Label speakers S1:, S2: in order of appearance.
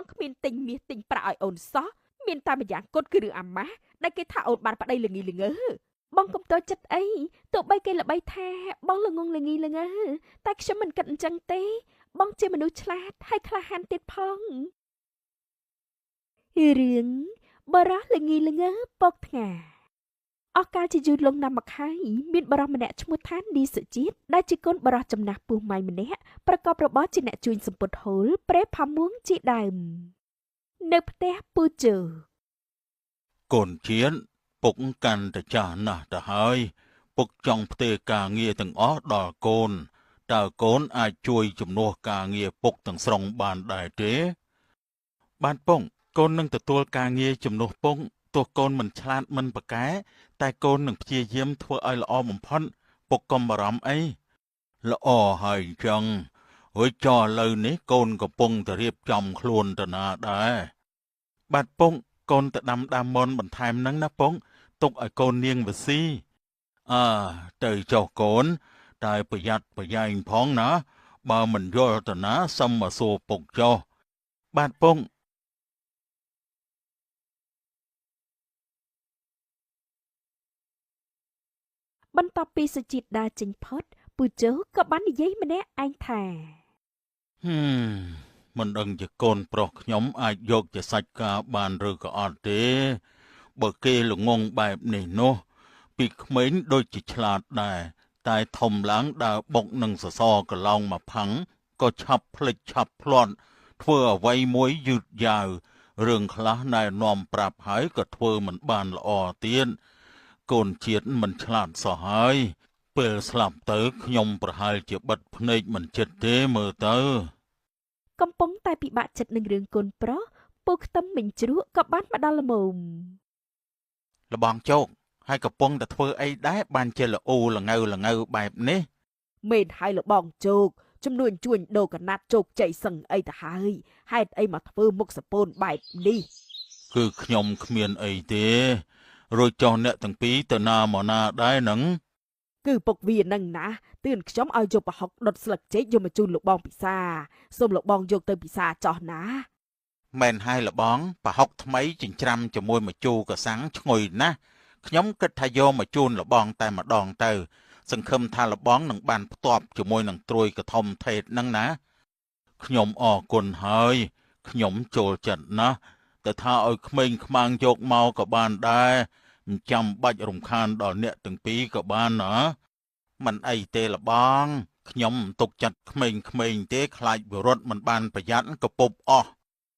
S1: បងគ្មានទិញមាសទិញប្រាក់ឲ្យអូនសោះមានតែម្យ៉ាងគត់គឺរឿងអាម៉ាស់ដែលគេថាអូនបានប្តីល្ងីល្ងើបងកុំតូចចិត្តអីទោះបីគេល្បីថាបងល្ងងល្ងីល្ងើតែខ្ញុំមិនគិតអញ្ចឹងទេបងជាមនុស្សឆ្លាតហើយក្លាហានទៀតផងរឿងបរោះល្ងីល្ងើពកថ្ងាអស់កាលជាយូរលង់ណាស់មកហើយមានបរោះម្នាក់ឈ្មោះថានីសុជាតិដែលជាកូនបរោះចំណាស់ពោះម៉ៃម្នាក់ប្រកបរបរជាអ្នកជួញសម្ពុតហូលប្រេផាមួងជាដើមនៅផ្ទះពូជើ
S2: កូនជាតិពុកកាន់តែចាស់ណាស់ទៅហើយពុកចង់ផ្ទេរការងារទាំងអស់ដល់កូនតើកូនអាចជួយជំនួសការងារពុកទាំងស្រុងបានដែរទេបានពុកកូននឹងទទួលការងារជំនួសពុកទោះកូនមិនឆ្លាតមិនប្រកែតែកូននឹងព្យាយាមធ្វើឲ្យល្អបំផុតពុកកុំបារម្ភអីល្អហើយអញ្ចឹងរួចចោលឥឡូវនេះកូនកំពុងតែរៀបចំខ្លួនទៅណាដែរបាទពុកកូនទៅដាំដើមមនបន្ថែមនឹងណាពុកទុកឲ្យកូននាងវស៊ីអើទៅចុះកូនតែប្រយ័ត្នប្រយែងផងណាបើមិនយល់ទៅណាសុំមកសួរពុកចុះបាទពុក
S1: បន្ទាប់ពីសុជាតិដើរចេញផុតពូជោក៏បាននិយាយម្នាក់ឯងថា
S2: មិនដឹងជាកូនប្រុសខ្ញុំអាចយកជាសាច់ការបានឬក៏អត់ទេបើគេល្ងងបែបនេះនោះពីក្មេងដូចជាឆ្លាតដែរតែធំឡើងដើរបុកនឹងសសរកឡោងមកផាំងក៏ឆាប់ភ្លេចឆាប់ភ្លាត់ធ្វើអ្វីមួយយឺតយ៉ាវរឿងខ្លះណែនាំប្រាប់ហើយក៏ធ្វើមិនបានល្អទៀតកូនជាតិមិនឆ្លាតសោះហើយពេលស្លាប់ទៅខ្ញុំប្រហែលជាបិទភ្នែកមិនចិត្តទេមើលទៅ
S1: កំពុងតែពិបាកចិត្តនឹងរឿងកូនប្រុសពូខ្ទឹមមិញជ្រក់ក៏បានមកដល់ល្មម
S2: លបងជោគហើយកំពុងតែធ្វើអីដែរបានជាល្អល្ងៅល្ងៅបែបនេះ
S1: មែនហើយលបងជោគចំនួនជួញដូរកណាត់ជោគជ័យសឹងអីទៅហើយហេតុអីមកធ្វើមុខសពូនបែបនេះ
S2: គឺខ្ញុំគ្មានអីទេរួចចុះអ្នកទាំងពីរទៅណាមកណាដែរនឹង
S1: គឺពុកវានឹងណាទឿនខ្ញុំឲ្យយកប្រហុកដុតស្លឹកចេកយកមកជូនលោកបងពិសាសូមលោកបងយកទៅពិសាចោះណា
S2: មែនហើយលបងប្រហុកថ្មីចិញ្ច្រាំជាមួយម្ជូរកសាំងឈ្ងុយណាស់ខ្ញុំគិតថាយកមកជូនលបងតែម្ដងទៅសង្ឃឹមថាលបងនឹងបានផ្ទាប់ជាមួយនឹងត្រួយកធំថេតនឹងណាខ្ញុំអរគុណហើយខ្ញុំចូលចិត្តណាស់តែថាឲ្យក្មេងខ្មាំងយកមកក៏បានដែរមិនចាំបាច់រំខានដល់អ្នកទាំងពីរក៏បានណាមិនអីទេលបងខ្ញុំមិនទុកចិត្តក្មេងៗទេខ្លាចវិរុទ្ធមិនបានប្រយ័ត្នកពុបអស់